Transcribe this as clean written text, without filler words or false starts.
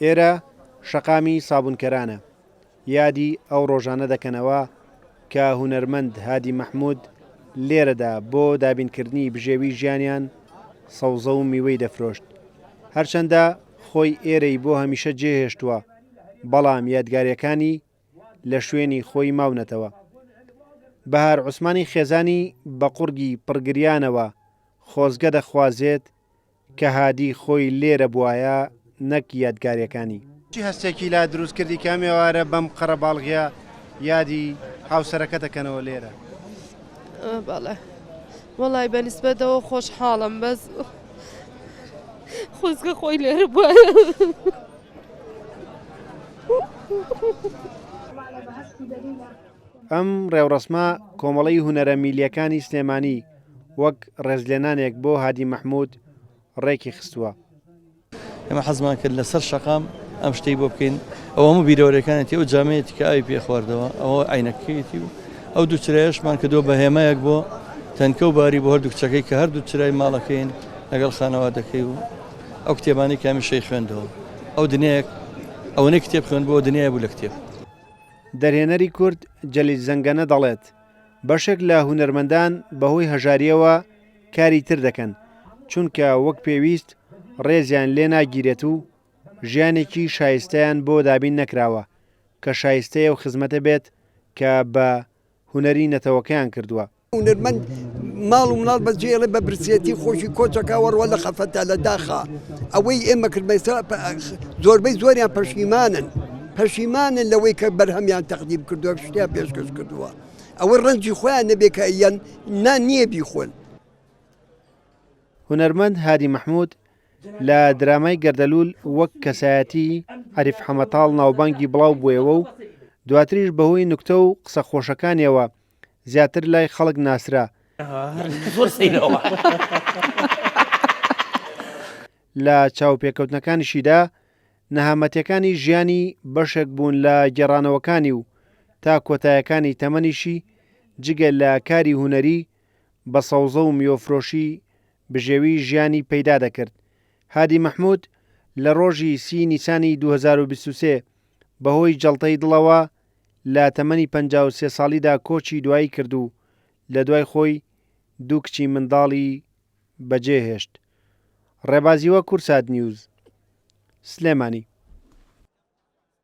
ئێرە شەقامی سابوونکەرانە، یادی ئەو ڕۆژانە دەکەنەوە کە هونەرمەند هادی مەحمود لێرەدا بۆ دابینکردنی بژێوی ژیانیان سەوزە و میوەی دەفرۆشت. هەرچەندە خۆی ئێرەی بۆ هەمیشە جێهێشتووە، بەڵام یادگارییەکانی لە شوێنی خۆی ماونەتەوە. بەهار عوسمانی خێزانی بە قوڕگی پڕگریانەوە خۆزگە دەخوازێت کە هادی خۆی لێرە بوایە نەک یادگاریەکانی. چی هەستێکی لا دروست کردی کە ئەم ئێوارە بەم قەرەباڵغیە یادی هاوسەرەکەت ئەکەنەوە لێرە؟ بەڵێ وەڵای بە نیسبەتەوە خۆشحاڵم بەس خۆزگە خۆی لێرە بوایە. ئەم ڕێوڕەسمە کۆمەڵەی هونەرە میللیەکانی سلێمانی وەک ڕێزلێنانێک بۆ هادی مەحمود ڕێکی خستووە. ئێمە حەزمان کرد لەسەر شەقام ئەم شتەی بۆ بکەین، ئەوە هەموو بیرەوەریەکانێتی، ئەو جامەیەتی کە ئاوی پێ خواردەوە، ئەوە عەینەکەیەتی و ئەو دوو چرایەشمان کردووە بە هێمایەک بۆ تەنکە و باری بۆ هەردوو کچەکەی کە هەردوو چرای ماڵەکەین لەگەڵ خانەوادەکەی و ئەو کتێبانەی کە هەمیشەی خوێندەوە. ئەو دنیایەک ئەوەنەی کتێب خوێندبووەوە دنیای بوو لە کتێب. دەرهێنەری کورد جەلیل زەنگەنە دەڵێت، بەشێک لە هونەرمەندان بەهۆی هەژارییەوە کاری تر دەکەن، چونکە وەک پێویست ڕێزیان لێ ناگیرێت و ژیانێکی شایستەیان بۆ دابین نەکراوە کە شایستەی ئەو خزمەتە بێت کە بە هونەری نەتەوەکەیان کردووە. هونەرمەند ماڵ و مناڵ بەجێڵێ بە برسێتی خۆشی کۆچەکە وەڕوە لە خەفەتە لە داخا ئەوەی ئێمە کرد زۆربەی زۆریان پەشیمانن پەشیمانن لەوەی کە بەرهەمیان تەقدیم کردووە شتیان پێشکەش کردووە ئەوە ڕەنجی خۆیان نەبێ کە یان نان نییە بیخۆن. هونەرمەند هادی مەحمود لە درامای گەردەلوول وەک کەسایەتی عەریف حەمەتاڵ ناوبانگی بڵاو بوویەوە و دواتریش بەهۆی نوکتە و قسە خۆشەکانیەوە زیاتر لای خەڵک ناسرا. لە چاوپێکەوتنەکانیشیدا نەهامەتیەکانی ژیانی بەشێک بوون لە گێڕانەوەکانی و تا کۆتایەکانی تەمەنیشی جگە لە کاری هونەری بە سەوزە و میوەفرۆشی بژێوی ژیانی پەیدا دەکرد. هادی مەحمود لە ڕۆژی سی نیسانی 2023 بەهۆی جەڵتەی دڵەوە لە تەمەنی 53 ساڵیدا کۆچی دوایی کرد و لە دوای خۆی دوو کچی منداڵی بەجێهێشت. ڕێباز هیوا کوردسات نیوز، سلێمانی.